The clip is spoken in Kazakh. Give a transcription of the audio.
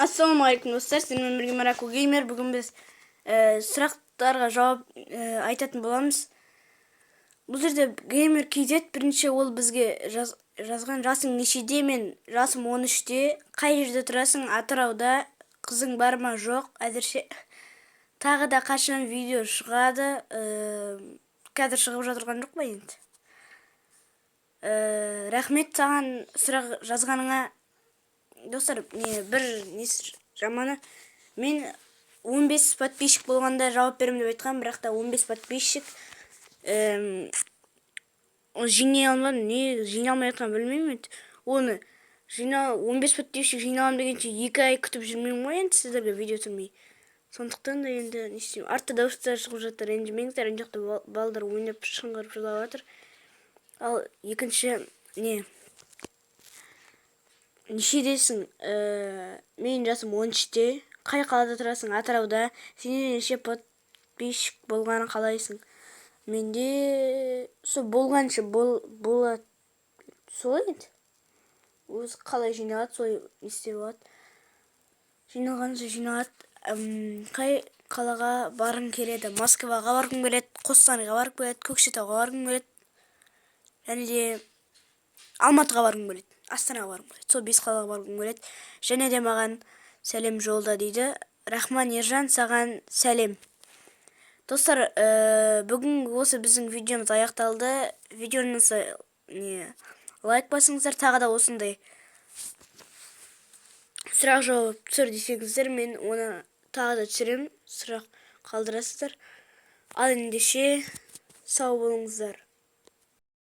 Ассалаумағалейкум, достар! Сіздермен бірге Мараку Геймер. Бүгін біз сұрақтарға жауап айтатын боламыз. Бұл жерде Геймер KZ бірінші, ол бізге жазған: «Жасың нешеде?» Мен жасым 13-те. «Қай жерде тұрасың?» Атырауда. «Қызың бар ма?» Жоқ әзірше. «Тағы да қашан видео шығады?» Қазір шығып жатырған жоқ па енді. Рахмет саған сұрақ жазғаныңа. Достар, не бір несі жаманы, мен 15 подписчик болғанда жауап беремін деп айтқанмын, бірақ та 15 подписчик жинай алмадым. Не жинай алмай жатқанын білмеймін енді. Оны жинау, 15 подписчик жиналамын дегенше, 2 ай күтіп жүрмеймін ғой енді сіздерге видео түсірмей. Сондықтан да енді не істеймін? Артта дауыстар шығып жатыр, ренжімеңіздер. Ана жақта балдар ойнап, шыңғырып жылап жатыр. Ал екінші не, нешедесің? Менің жасым 13-те. «Қай қалада тұрасың?» Атырауда. «Сенен неше подписчик болғанын қалайсың?» Менде сол болғанша болады, солай енді. Өзі қалай жиналады, солай не істеп алады, жиналғанша жиналады. «Қай қалаға барғың келеді?» Москваға барғым келеді, Қостанайға барғым келеді, Көкшетауға барғым келеді және де Алматыға барғым келеді, Астанаға барғым келеді. Сол бес қалаға барғым келеді. Және де «Маған сәлем жолда» дейді. Рахман Ержан, саған сәлем. Достар, бүгін осы біздің видеомыз аяқталды. Видеоны не лайк басыңыздар. Тағы да осындай сұрақ жауап түсір десеңіздер, мен оны тағы да түсіремін. Сұрақ қалдырасыздар. Ал ендеше, сау болыңыздар.